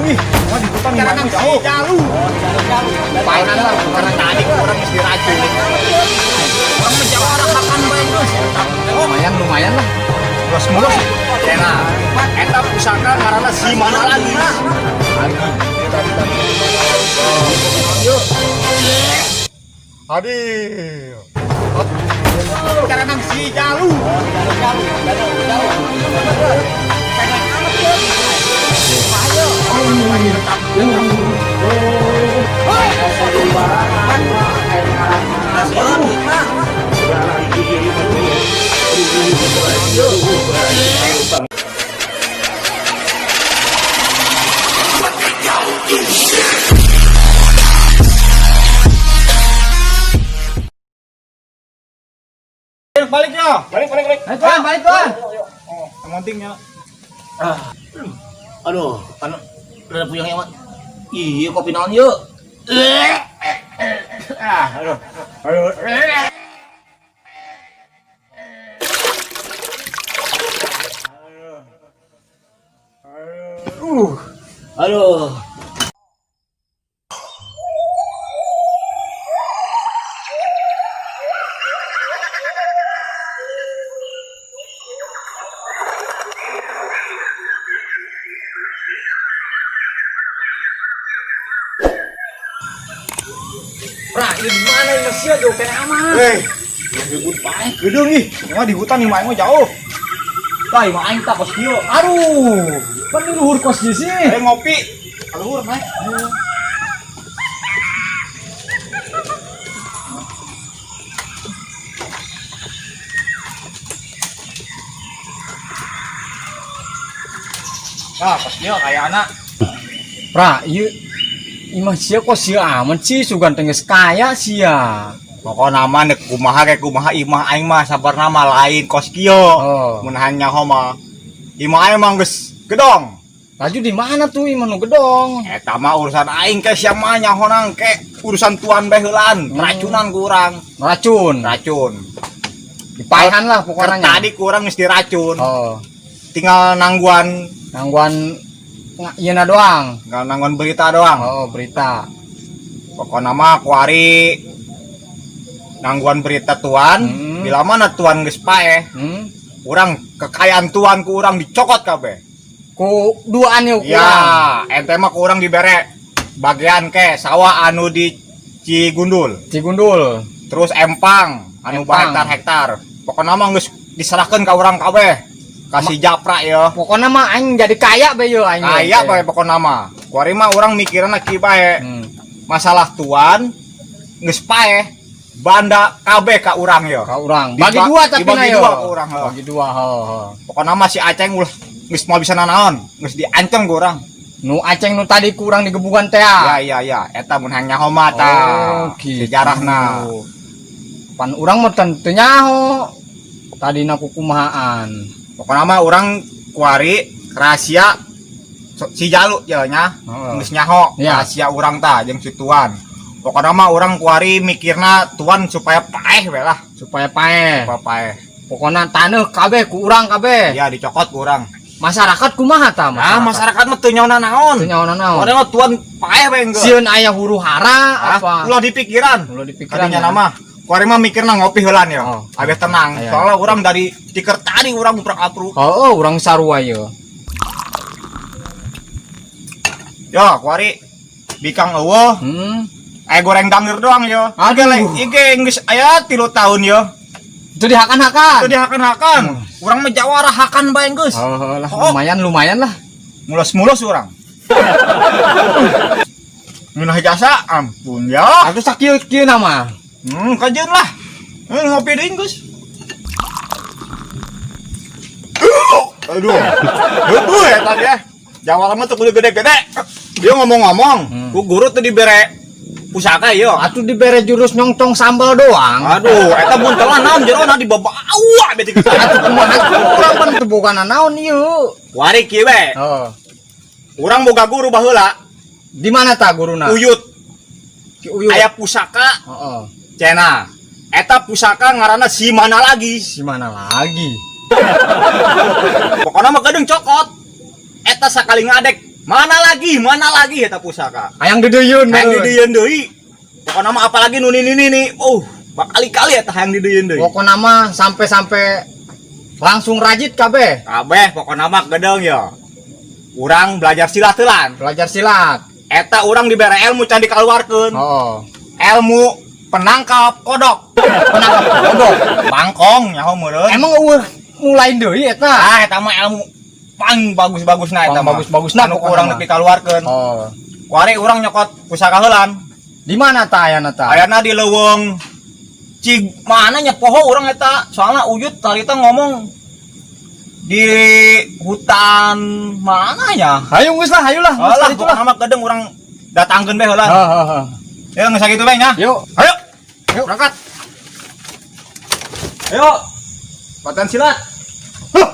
Kedeung ih. Mah di hutan Karena imah jauh. Jalu. Paenan lah Karena tadi kurang geus diracun. Urang mah jawara hakan bae geus. Lumayan, lumayan lah. Mulus-mulus. Cenah. Eta pusaka ngaranna si mana lagi. Adil. Karena si Jalu. Balik ya. Balik balik balik. Ayo tuan, balik tuan. Oh, yang pentingnya. Aduh, kan udah puyeng ya, Mak. Iya, kopi naon yuk. Ah, aduh. Aduh. Aduh. Pra, ini di mana ini masih jauh kena aman. Eh, ribut pae kedeung ih. Mah di hutan imah mah jauh. Tah, imah aing tak kos kieu. Aduh, pan di luhur kos ieu sih. Eh ngopi. Kaluhur naik. Nah, pas dia kayak anak. Pra, ieu imah sia kos sia aman sih sugan teh geus kaya sia. Pokokna mah nek kumaha kayak kumaha imah aing mah sabarna mah lain kos kieu. Oh. Mun hayang nyaho mah. Imah aing mah geus gedong. Laju di mana tuh imah nu gedong? Eta mah urusan aing ke sia mah nyaho nang ke urusan tuan bae heulaan, racunan ku urang. Racun. Racun. Dipaehan lah pokoknya. Tadi kurang geus diracun. Oh, Tinggal nangguan, nangguan ieu na doang. tinggal nangguan berita doang. Oh, berita. Pokokna mah kuari nangguan berita tuan, bila mana tuan geus paeh, urang kekayaan tuan ku urang dicokot kabeh. Ku duaan yuk Ya, ente mah ku urang dibere bagian ke sawah anu di Cigundul, Cigundul. terus empang anu Empang. hektar-hektar. Pokokna mah geus diserahkeun ka urang kabeh. Kasih japrak ya. Pokoknya mah aing jadi kaya be yo aing. Kaya bae pokokna mah. Kuari mah urang mikirna kieu bae. Masalah tuan geus paeh banda kabeh ka urang yo. Ka urang. Bagi dua tapi dibagi na yo. dua ka urang, heuh. Bagi dua, heuh. Pokokna mah si Aceng ulah geus moal bisa nanaon, geus diancem ku urang. Nu Aceng nu tadi kurang digebugan teh. ah. Ya ya ya, eta mun hayang nyaho mah tah. Oh, gitu. Sejarahna. Pan urang mah teu nyaho. Tadi na kukumahaan. Pokokna mah urang kuari rahasia si Jalu ya nya. Heeh. Geus nyaho Ya. rahasia urang tah jeung si tuan. Pokokna mah urang kuari mikirna tuan supaya paeh we lah, Supaya paeh. supaya paeh. Pokokna taneuh kabeh ku urang kabeh. Ya dicokot ku urang. Masyarakat kumaha tah Nah, masyarakat mah teu nyaho naon. Teu nyaho naon. Urang mah tuan paeh we geus. Sieun aya huru hara Ah, apa? ulah dipikiran. Ulah dipikiran, Kadinya ya. nama. Kuari mah mikirna ngopi heulan ya. Oh. Abeh tenang. Iya. Soalnya urang dari tiker tadi urang uprak-apruk. Oh, urang sarua ye. Yo, kuari bikang eueuh, goreng dangir doang yo. Aduh. Ige geus aya 3 tahun yo. Itu dihakan-hakan. Itu dihakan-hakan. Urang mah jawara hakan bae geus. Oh, lah, Oh. lumayan lumayan lah. Mulos-mulos urang. Ngeunah jasa, ampun ya. Atuh sakieu-kieu nama. Kajeun lah. Ngopi deui geus. Aduh. Aduh ya tadi ya. Jawara mah tuh kudu gede-gede. Dia ngomong-ngomong, ku guru tuh dibere pusaka ieu. Atuh dibere jurus nyongcong sambal doang. Aduh, eta buntelan naon jerona dibawa beti kitu. Atuh kumaha urang pan teu boga naon ieu. Wari kieu we. Oh. Urang boga guru baheula, Di mana ta guruna? Uyut. Ki Uyut. Aya pusaka Heeh. cenah. Eta pusaka ngaranna si mana lagi. Si mana lagi? Pokokna mah gedeng cokot. Eta sakali ngadek Mana lagi? Mana lagi eta pusaka? Hayang dideuyun. Hayang dideuyun deui. Pokokna mah apalagi nu nini nih. Oh, bakali-kali eta hayang dideuyun deui. Pokokna mah sampai-sampai langsung rajit kabeh. Kabeh pokokna mah gedeng ya. Urang belajar silat teulan. Belajar silat. Eta urang dibere ilmu can dikaluarkeun. Oh. Ilmu penangkap kodok. Penangkap kodok. Bangkong nyaho meureun. Emang eueuh mulai deui eta? Ah, eta mah ilmu pang bagus-bagusna eta Pang mah. bagus-bagusna Anu pokokna urang mah. nepi kaluarkeun. Oh. Kuari urang nyokot pusaka heulan. Di mana ta ayana ta? Ayana di leuweung cig mana nya poho urang eta, soalna Uyut tarita ngomong di hutan mana ya? Hayu geus lah, hayu lah. Geus Alah, tadi itulah. pokokna mah gedeng urang datangkeun bae heula. Heeh, heeh. Ya geus sakitu bae nya. Yuk, Ayo, yuk berangkat. Ayo. Latihan silat. Huh.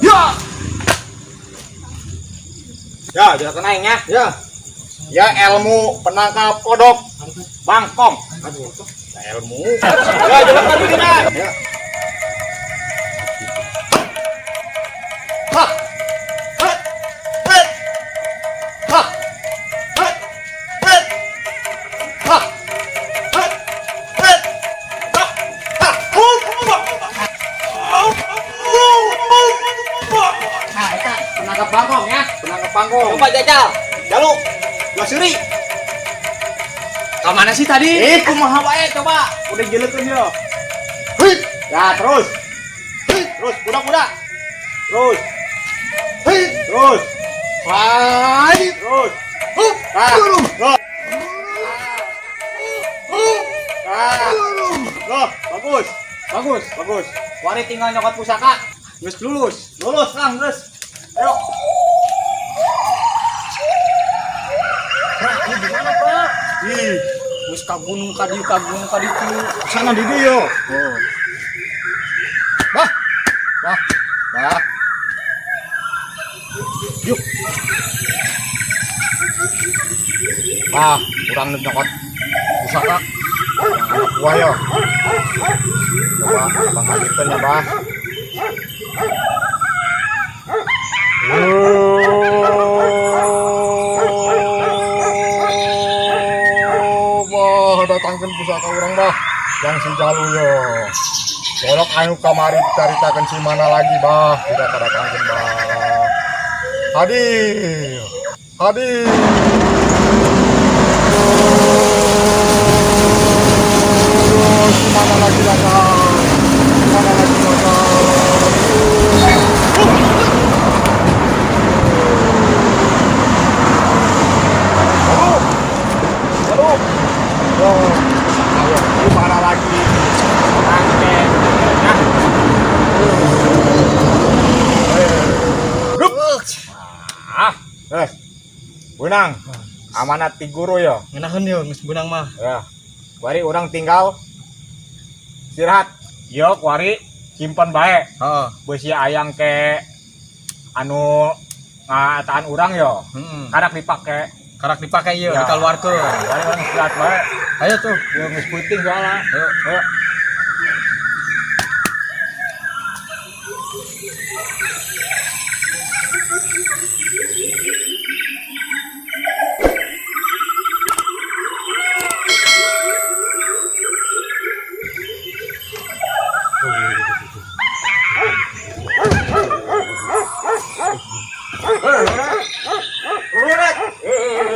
Ya. Ya, jelaskan aing ya. Ya. Ya ilmu penangkap kodok bangkong. Aduh, ilmu. Ya, jelaskan dulu ya. Ha. Ha. Ha. Ha. Ha. Ha. Ha. Ha. Ha. Ha. Ha. Nah, eta penangkap bangkong ya. Penangkap bangkong. Coba jajal. Jalu. Dua suri. Ka mana sih tadi? Eh, kumaha wae coba. Udah jelekeun yo. Hei. Ya, terus. Terus, kuda-kuda. Terus, Hei. terus, Hai. terus. Hup. Ah, terus. Ah, loh, bagus. Bagus. Bagus. Wari tinggal nyokot pusaka. Geus lulus. Lulus, lang, terus. Ayo. Pra, ini di mana, Pak? Ih, Geus ka gunung ka dieu, ka gunung ka ditu. sana di dieu. Oh. Bah. Bah. Bah. Yuk. Bah, kurang nyokot pusaka. Anak buah yo. Coba Abang hadirkan ya, Bah. Oh, bah, datangkan pusaka urang, bah. Yang si Jalu yo. Golok anu kamari dicaritakeun si mana lagi, bah. Tidak datangkeun, bah. Hadir. Hadir. Oh, si mana lagi datang? Si mana lagi datang? Aduh. Oh, ayo, di mana lagi? Angke. Nah. Rup. Ah, terus. Benang. Amanat ti guru yo. Ngeunaheun yo geus beunang mah. Ya. Kuari urang tinggal istirahat. Yo, kuari simpen bae. Heeh. Beusi ayang ke anu ngataan urang yo. Heeh. Karak dipake. Karak dipake ieu, Ya. dikaluarkeun. Kuari urang istirahat bae. Ayo tuh. Yo geus peuting soalna. Ayo. Ayo.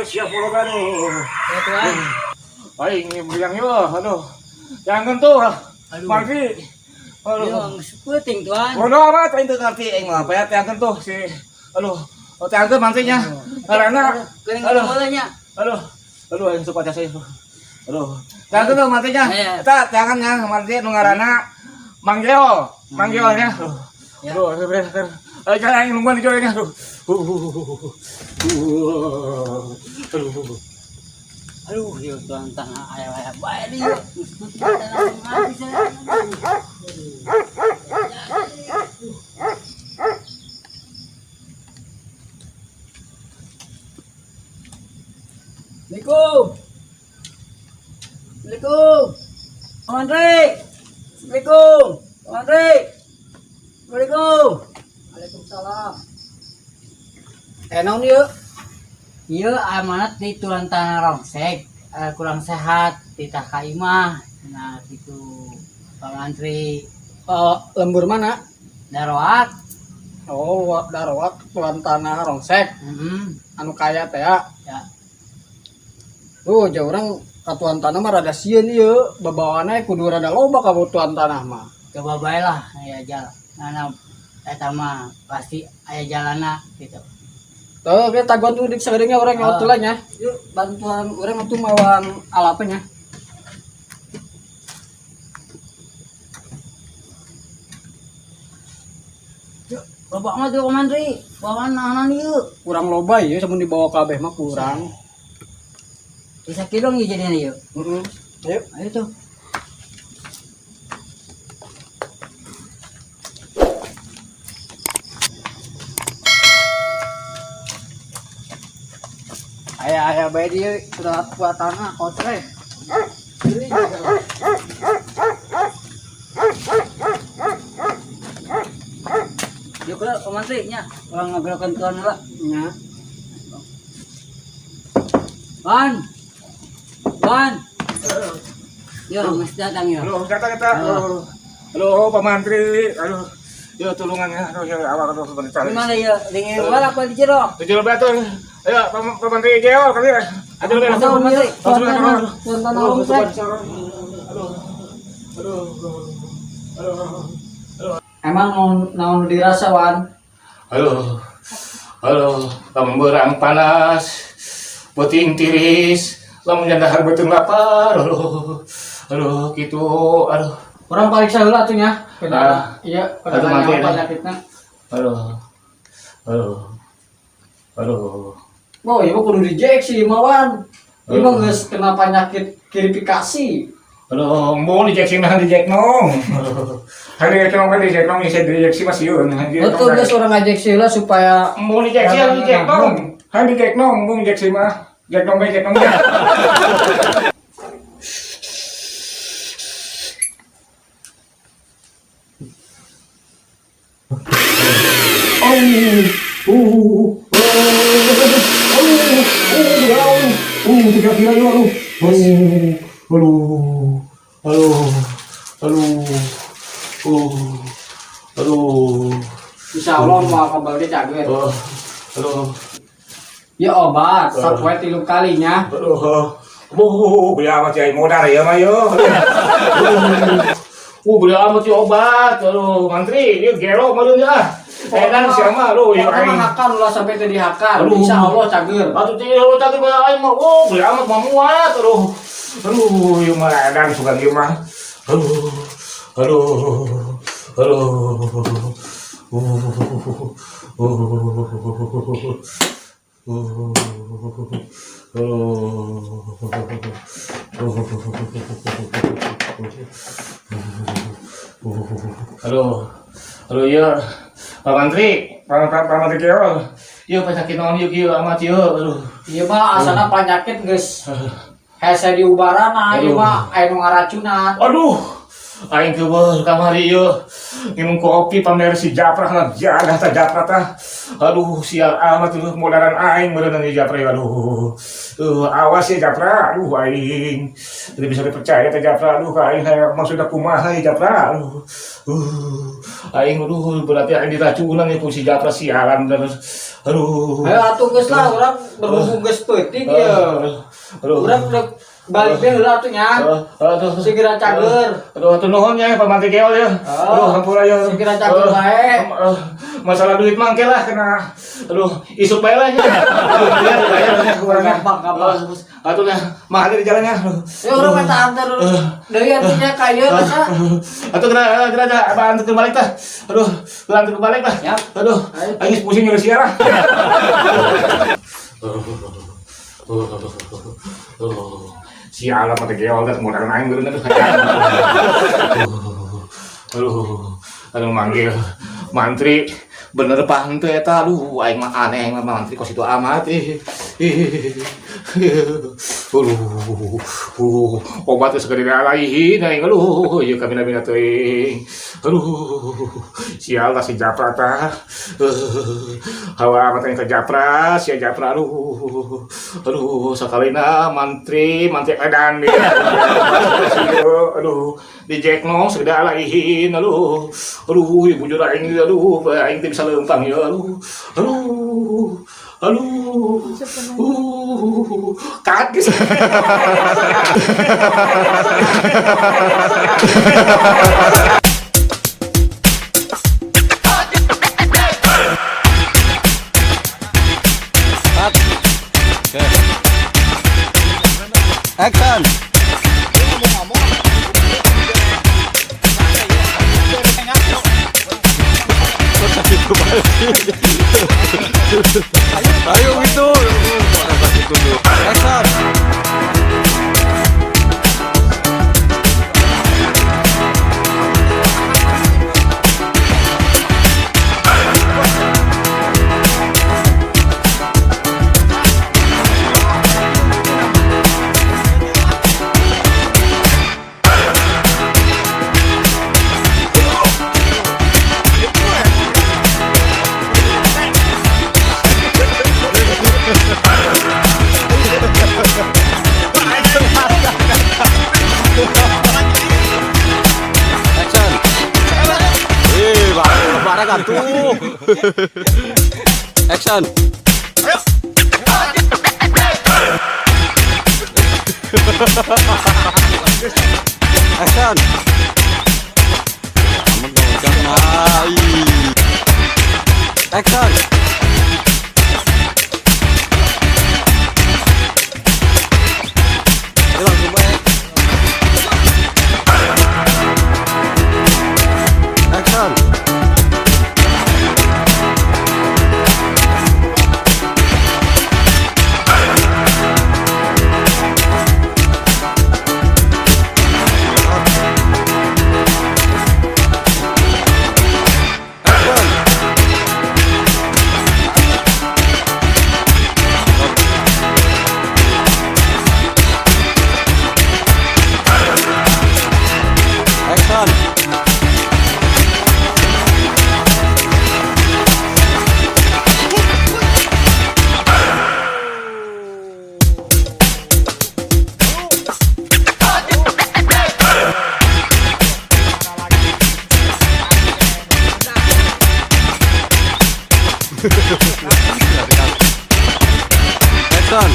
Siap Ya, Tuan. Aing bilang yo, aduh. Jangan tuh. Aduh. Marvi. Aduh. Yo, peuting, Tuan. Bodoh amat aing teu ngerti aing mah. Paya teangkeun tuh si aduh. Oh, teangkeun mantinya. Karena Kering aduh. bolanya. Aduh. Aduh aing suka saya. Aduh. Teangkeun tuh mantinya. Iya. Eta teangan nya manti nu ngaranna Mang Geo. Mang Geo nya. Aduh. Ya. Aduh, aduh, aduh, aduh. Aduh, jangan aing nungguan di nya. Aduh. Aduh. Aduh, yo Tuan tanah aya-aya bae di. Geus peuting tanah habis ya. Assalamualaikum. Assalamualaikum. Om Andre. Assalamualaikum. Om Andre. Assalamualaikum. Waalaikumsalam. Eh, naon ieu? Ieu amanat di tuan tanah rongsek, kurang sehat, titah ka imah. Nah, gitu. Pak Mantri. Oh, lembur mana? Daroak. Oh, daroak tuan tanah rongsek. Anu kaya teh ya. Ya. Tuh, jauh urang ka tuan tanah mah rada sieun ieu, babawana kudu rada loba ka tuan tanah mah. Coba bae lah aya jalan. Nah, eta mah pasti aya jalana gitu. Tuh, kita taguan tuh dik sagedeungnya urang Ah. nyaut lah nya. Yuk, bantuan urang atuh mawan alapnya. Loba mah tuh Pak Mantri, bawaan naonan ieu. Kurang loba ieu samun dibawa kabeh mah kurang. Bisa kidong ieu jadinya ieu. Heeh. Ayo. Ayo tuh. Aya aya bae dia sudah buat tanah kotre. Yuk lah, Pak Mantri nya. Urang ngobrolkeun tuan heula. Nya. Wan. Wan. Yo, geus datang yo. Aduh, datang kita. Aduh, aduh, Pak Mantri. Aduh, yo tulungan ya. Aduh, ya awak aduh sebentar. Gimana yo? Dingin wala apa di jero? Tujuh batu. Ayo, Pak Mantri jeo kali ya. Aduh, aduh, Masuk, Pak Mantri. Aduh, aduh, Tuan tanah rongsek. Aduh, aduh, aduh. Emang naon naon dirasa Wan? Aduh, aduh, lamun berang panas, beuting tiris, lamun dahar beuteung lapar, aduh, aduh, gitu, aduh, Urang pariksa heula atuh nya. Ah. Iya, Aduh, mati, apa ya. penyakitna. Aduh, aduh, aduh, Oh, ieu mah kudu dijeksi mah Wan. Ieu mah Aduh. geus kena penyakit kirifikasi. Aduh, embung dijeksi mah dijek nong. Hari dijek nong kan dijek nong, bisa dijeksi mah sieun. Betul geus urang ngajeksi heula supaya Embung dijeksi harus dijek nong. Hari dijek nong, embung dijeksi mah. Jek nong bae jek nong. Tiga kilo aduh, aduh, aduh, aduh, aduh, aduh, insyaallah mau kembali cager. aduh, aduh, Ya obat, sapoe 3 kalinya. Aduh, beli amat ya, modal ya mah yo. Beli amat ya obat, aduh, mantri, ini gelo malu ya. Edan siapa lu? Pokoknya mah hakan ulah sampai teu dihakan. Aduh. Insyaallah cager. Atuh teh lu tadi mah aing mah, oh, beli amat mah muat, aduh. Aduh, ieu mah edan sugan ieu mah. Aduh, aduh, aduh, aduh, aduh, iya, Pak Mantri, Pak Pak Mantri Keol. iya penyakit naon ieu kieu amat ieu, aduh. Ieu mah asana penyakit geus hese diubarana ieu Aduh. mah aya nu ngaracunan. Aduh, aing keubeul kamari ieu. Nginum kopi pamer si Japra ngajaga ta Japra tah. Aduh, sial amat tuh modaran aing meureun ieu Japra ieu aduh. Awas ya Japra, aduh aing. Tidak bisa dipercaya teh Japra, aduh aing hayang maksudna kumaha ya Japra. Aduh. Aing aduh berarti aing diracunan ya ku si Japra sialan bener. Aduh. Ayo atuh geus lah urang berhubung geus peuting ieu. Aduh. Urang rek balik teh heula atuh nya. Aduh. Segera cager. Aduh, aduh nuhun ya Pak Mantri Keol ya. Aduh, hampura ya. Segera cager bae. Masalah duit mah engke lah kena. Aduh, isuk bae lah ya. Aduh, bayar, bayar ya kurangnya. Gampang, gampang. Aduh, ya, mah ada di jalannya. Aduh. Ya urang minta antar deui atuh nya ka ieu teh. Aduh, kena kena kena apa antar balik tah. Aduh, antar balik lah. Yap. Aduh, aing pusing nyuruh siara. Sialan mah teh geol teh modal aing meureun aduh. Aduh, aduh manggil mantri bener apa henteu eta aduh aing mah aneh aing mah mantri kos itu amat ih. Aduh, obat teh segede alaihin aing, aduh, ieu kabina-bina teuing. Aduh, sial lah si Japra tah. Hawa amat aing ka Japra, sia Japra, aduh. Aduh, sakalina mantri, mantri edan dia. Aduh, di Jack no segede alaihin, aduh. Aduh, ieu bujur aing, aduh, aing teh bisa leumpang ya, aduh. Aduh. Aduh. Kaget. Action. Ayo gitu. Action. Action. Eh, bareng atuh. Action. Action. Action. Ayo langsung baik. Action. Action. Action. Action.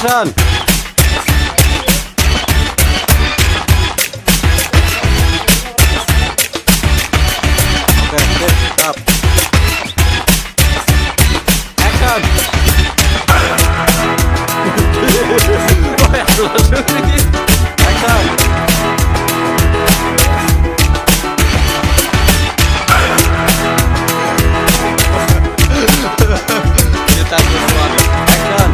Action. Oke, sip, stop. Action. Oh ya, langsung nih. Action. Kita keluar. Action.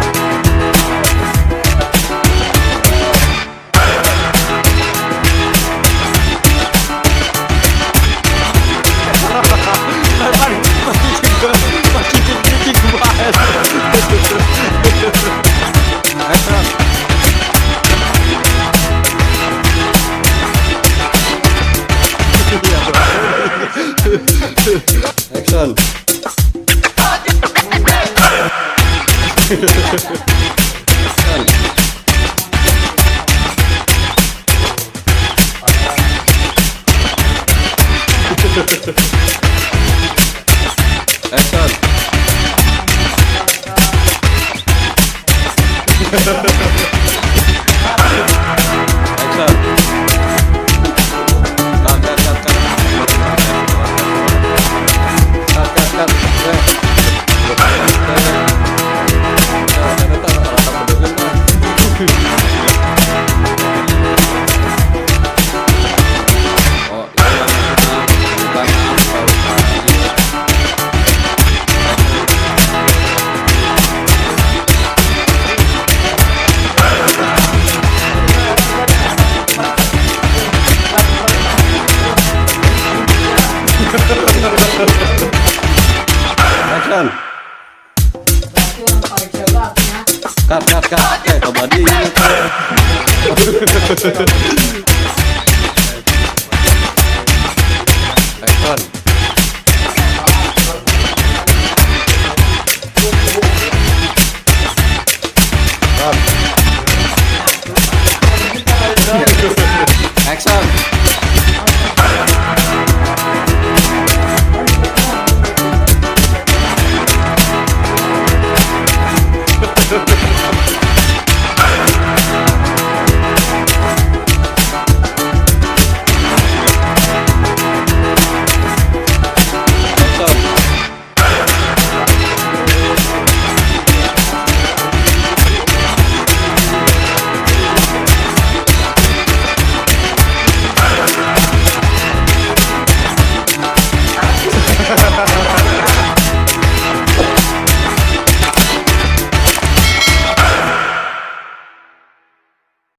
Action. Action. Action. Action. Action. Cut, cut, cut, cut. Cut, cut, cut. Eh. Oh, iya, bukan apa. Action. Berarti urang pariksa heula nya. Cut, cut, cut. Eh, kabadi ini.